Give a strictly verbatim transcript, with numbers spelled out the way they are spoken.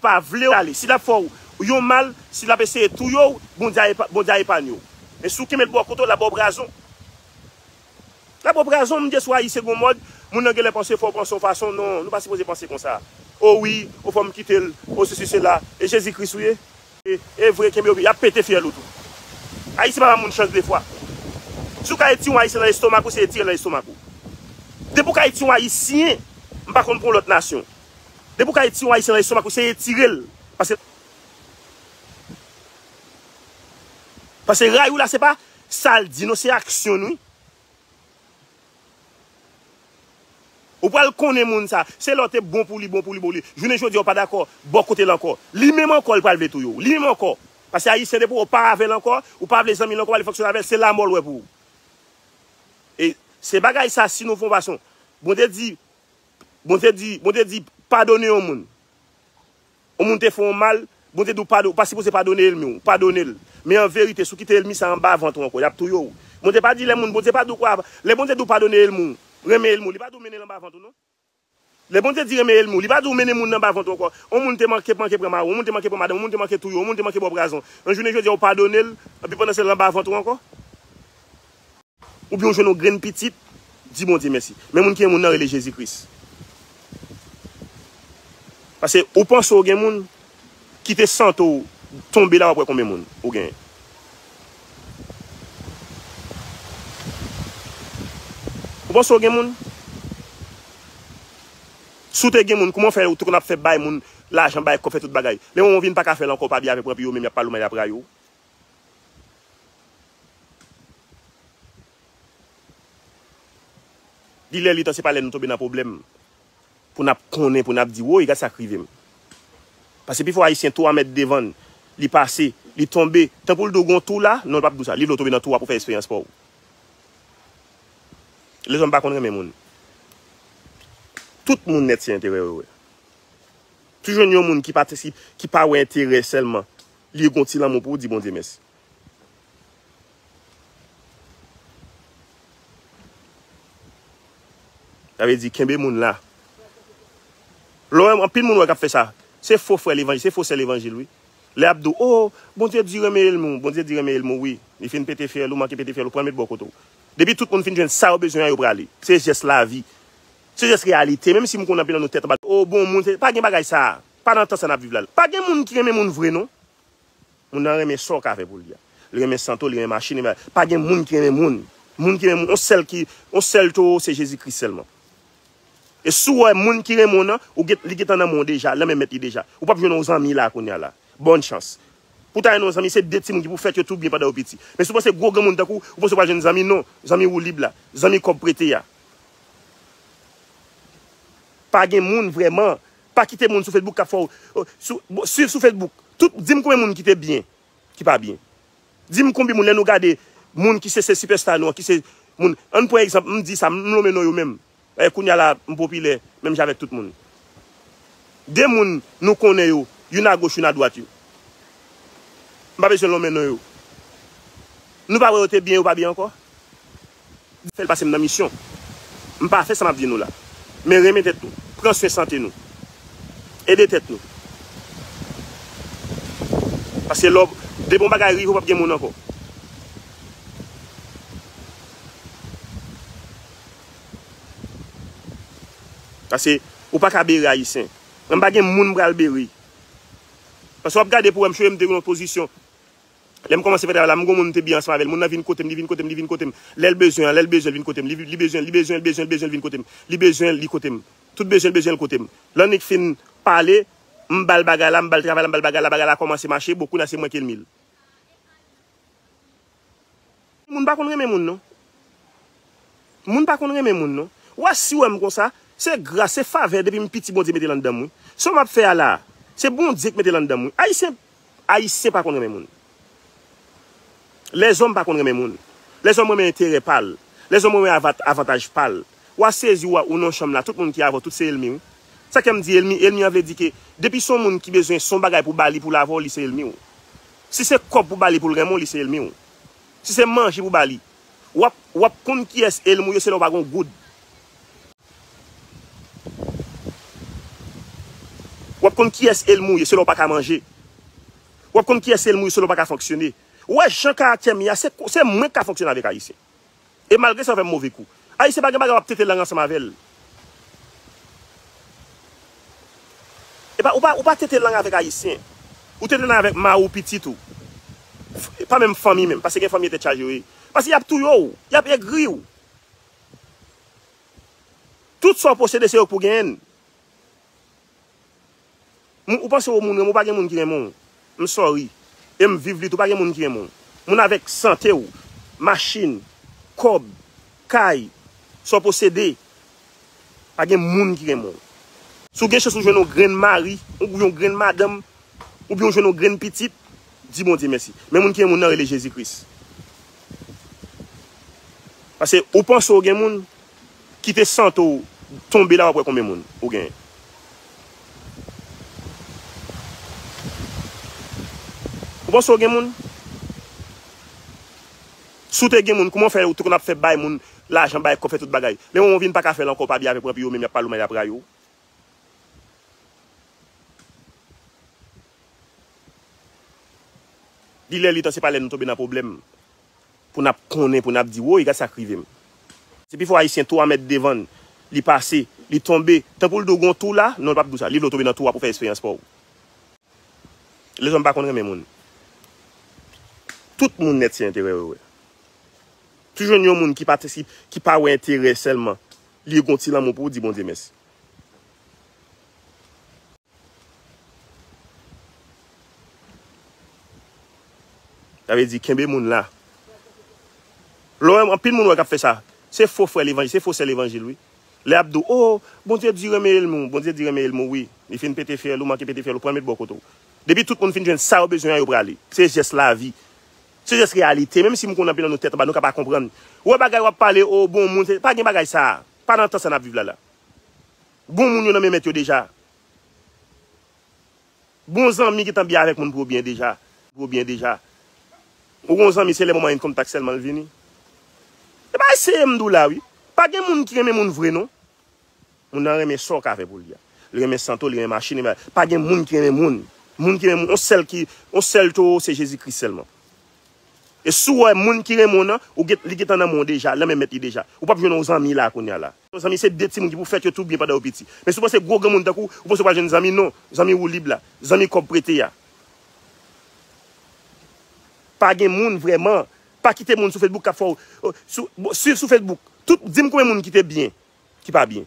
pa vle w ale. Si l ap fè w yon mal, si l ap eseye touye w, Bondye a epa-, Bondye a epanye w. Men si w kenbe l bò kote w, l ap ba w brazon. L ap ba w brazon, m di sou Ayisyen gon mòd, moun nan genlè panse fò w panse yon fason, non, nou pa sipoze panse konsa. O wi, o fò m kite l, o sesi sela, e Jezi Kris ou ye. E, e vre, kenbe yo, y ap pete fyèl ou tou. Ayisyen pa ba moun chans de fwa. Si w ka etire yon Ayisyen nan lestomak ou, se etire l nan lestomak ou. Depi w ka etire yon Ayisyen, m pa konn pou yon lòt nasyon. Depi w ka etire yon Ayisyen nan lestomak ou, se etire l. Paske, paske ray ou la, se pa sa l di, non, se aksyon l, wi. Ou pral konnen moun sa. Se lè w te bon pou li, bon pou li, bon pou li. Jounen jodi a, ou pa dakò, bò kote l ankò. Li menm ankò, li pral vle touye w. Li menm ankò. Paske Ayisyen, depi w pa avè l ankò, ou pa vle zanmi l ankò, ou pa vle fonksyone avè l, se lanmò l wè pou ou. E se bagay sa, si nou fè yon fason, Bondye di, Bondye di, Bondye di, padone yon moun. Yon moun te fè w mal, Bondye di w padone, ou pa sipoze padone ènmi w, padone l. Men an verite, si w kite ènmi sa anba vant ou ankò, y ap touye w. Bondye pa di lè moun, Bondye pa di w kwa, lè Bondye di w padone ènmi w, renmen ènmi w, li pa di w mennen l anba vant ou non. Lè Bondye di renmen ènmi w, li pa di w mennen moun nan anba vant ou ankò. Yon moun te manke, manke pran mari w, yon moun te manke pran madanm, yon moun te manke touye w, yon moun te manke ba w brazon. Nan jounen jodi a, ou padone l, epi pandan se l anba vant ou ankò. Oubyen w jwenn yon grenn pitit, di Bondye mèsi. Men moun ki gen moun nan rele Jezi Kris. Paske ou panse w gen moun, kite santo w tonbe la, w ap wè konbyen moun ou genyen. Ou panse w gen moun? Si w te gen moun, kouman fè ou te konn ap fè bay moun lajan, bay kòb, fè tout bagay? Lè w vin pa ka fè l ankò, w pa byen avè pran pi yo, menm y ap pale w mal, y ap rayi w. Li lè li tan, se pa lè nou tonbe nan pwoblèm pou n ap konnen, pou n ap di, woy, gad sa k rive m. Paske pifò Ayisyen twa mèt devan l, li pase, li tonbe, tankou l di w gon tou la, non, l p ap di w sa, li vle w tonbe nan tou a pou fè eksperyans pa w. Lèzòm pa konn renmen moun. Tout moun nèt se enterè yo wè. Toujou jwenn yon moun ki pa, ki pa wè enterè sèlman. Li gen yon ti lanmou pou ou, di Bondye mèsi. Sa vle di, kenbe moun la. Lè w wè anpil moun wè k ap fè sa, se fo frè levanjil, se fo sè levanjil, wi. Lè y ap di w, o, Bondye di renmen ènmi w, Bondye di renmen ènmi w, wi. Li fin pete fyèl ou, manke pete fyèl ou, pran l met bò kote w. Depi tout moun fin jwenn sa yo bezwen an, yo prale. Se jès lavi. Se jès reyalite. Menm si m konnen anpil nan nou tèt anba, o, bon moun, se, pa gen bagay sa. Pa nan tan sa n ap viv la. Pa gen moun ki renmen moun vre, non. Moun nan renmen sa w ka fè pou li a. Li renmen santo, li renmen machin, li renmen, pa gen moun ki renmen moun. Moun ki renmen moun, yon sèl ki, yon sèl towo, se Jezi Kris sèlman. E si w wè moun ki renmen w nan, ou gen, li gentan nan men w deja, nan men mèt li deja. Ou p ap jwenn yon zanmi la kounye a la. Bòn chans. Pou w ta jwenn yon zanmi, se de timoun ki pou fèt yo tou byen pandan yo piti. Men si w panse gwo granmoun tankou w, ou panse w pral jwenn zanmi, non. Zanmi ou lib la. Zanmi kòb prete a. Pa gen moun vrèman. Pa kite moun sou Facebook k ap fè w, sou, swiv sou Facebook. Tout, di m konbyen moun ki te byen, ki pa byen. Di m konbyen moun, lè nou gade moun ki se, se sipèsta nou an, ki se moun, ann pran egzanp, m di sa, m lonmen non yo menm. E kounye a la, m popilè, menm jan avèk tout moun. De moun nou konnen yo, youn agoch, youn adwat yo. M pa bezwen lonmen non yo. Nou pa wè yo te byen, yo pa byen ankò? Fè l pase m nan misyon. M pa fè sa m ap di nou la. Men renmen tèt nou. Pran swen sante nou. Ede tèt nou. Paske lè w, depi yon bagay rive, w p ap gen moun ankò. Paske ou pa ka bere Ayisyen. Mwen m pa gen moun m pral bere. Paske w ap gade pou wè m chwe m te nan yon pozisyon. Lè m kòmanse fè travay la, m gon moun m te byen ansanm avè l. Moun nan vin kote m, li vin kote m, li vin kote m. Lè l bezwen an, lè l bezwen, l vin kote m. Li, li bezwen, li bezwen, li bezwen, li bezwen, l vin kote m. Li bezwen, li kote m. Tout bezwen l, bezwen l kote m. Lè annik fin pale, m ba l bagay la, m ba l travay la, m ba l bagay la, bagay la kòmanse mache, bon, kounye a se mwen ki ènmi l. Moun pa konn renmen moun, non. Moun pa konn renmen moun, non. W a si w wè m konsa, se gras, se favè depi m piti Bondye mete l anndan m, wi. Sa m ap fè a la, se Bondye k mete l anndan m, wi. Ayisyen, Ayisyen pa konn renmen moun. Lèzòm pa konn renmen moun. Lèzòm renmen enterè pa l. Lèzòm renmen avat-, avantaj pa l. W a sezi, w a, ou nan chanm la, tout moun ki avè w, tout se ènmi w. Sa k fè m di ènmi, ènmi an vle di ke depi se yon moun ki bezwen se yon bagay pou ba li, pou l avè w, li se ènmi w. Si se kòb pou ba li, pou l renmen w, li se ènmi w. Si se manje pou ba li, w ap, w ap konn kiyès ènmi w yo, se lè w pa gen yon goud. W W ap konn kiyès Elmo ye, se lè w pa ka manje. W ap konn kiyès Elmo ye, se lè w pa ka fonksyone. Ou wè jan karaktè m ye a, se, se mwen k ka fonksyone avèk Ayisyen. E malgre sa, w fè m move kou. Ayisyen pa gen bagay w ap tete lang ansanm avè l. E pa, ou pa, ou pa tete lang avèk Ayisyen. Ou tete lang avèk mari w, pitit ou. F-, pa menm fanmi menm, paske gen fanmi tèt chaje yo ye. Paske y ap touye w, y ap egri w. Tout sa w posede, se yo k pou genyen l. Moun, ou panse w moun renmen w, pa gen moun ki renmen w. M sorry. E m viv li tou, pa gen moun ki renmen w. Moun avèk sante w, machin, kòb, kay, sa w posede, pa gen moun ki renmen w. Si w gen chans ou jwenn yon grenn mari, ou yon grenn madanm, oubyen w jwenn yon grenn pitit, di Bondye mèsi. Men moun ki gen moun nan rele Jezi Kris. Paske ou panse w gen moun, kite sante w tonbe la, w ap wè konbyen moun ou genyen. Ou panse w gen moun? Si w te gen moun, kouman w fè, ou te konn ap fè bay moun lajan, bay kòb, fè tout bagay? Lè w vin pa ka fè l ankò, w pa byen avè pran pi yo, menm y ap pale w mal, y ap rayi w. Li lè li tan, se pa lè nou tonbe nan pwoblèm pou n ap konnen, pou n ap di, woy, gad sa k rive m. Se pifò Ayisyen twa mèt devan l, li pase, li tonbe, tankou l di w gon twou la, non, l p ap di w sa. Li vle w tonbe nan twou a pou fè esperyans pa w. Lèzòm pa konn renmen moun. Tout moun nèt se enterè yo wè. Si w jwenn yon moun ki pa, ki pa wè enterè sèlman, li gen yon ti lanmou pou w, di Bondye mèsi. Sa vle di, kenbe moun la. Lè w wè anpil moun wè k ap fè sa, se fo frè levanjil, se fo sè levanjil, wi. Lè y ap di w, oh, Bondye di renmen Elmo, Bondye di renmen Elmo, wi. Li fin pete fyèl ou, manke pete fyèl ou, pran met bò kote w. Depi tout moun fin jwenn sa yo bezwen an, yo prale. Se jès lavi. Se jès reyalite. Menm si m konnen anpil nan nou tèt anba, nou ka pa konprann. Ou wè bagay w ap pale, oh, bon moun, se, pa gen bagay sa. Pa nan tan sa n ap viv la la. Bon moun yo nan men mèt yo deja. Bon zanmi gentan byen avèk moun pou yo byen deja. Pou yo byen deja. Ou gon zanmi, se lè moman income tax sèlman l vini. E pa eseye m di w la, wi. Pa gen moun ki renmen moun vre, non. Moun nan renmen sa w ka fè pou li a. Li renmen sante w, li renmen machin, li renmen, pa gen moun ki renmen moun. Moun ki renmen moun, yon sèl ki, yon sèl towo, se Jezi Kris sèlman. E si w wè moun ki renmen w nan, ou gen, li gentan nan men w deja, nan men mèt li deja. Ou p ap jwenn yon zanmi la kounye a la. Yon zanmi se de timoun ki pou fèt yo tou byen pandan yo piti. Men si w panse gwo granmoun tankou w, ou panse w pral jwenn zanmi, non. Zanmi ou lib la. Zanmi kòb prete a. Pa gen moun vrèman. Pa kite moun sou Facebook k ap fè w, euh, sou, bon, swiv sou Facebook. Tout, di m konbyen moun ki te byen, ki pa byen.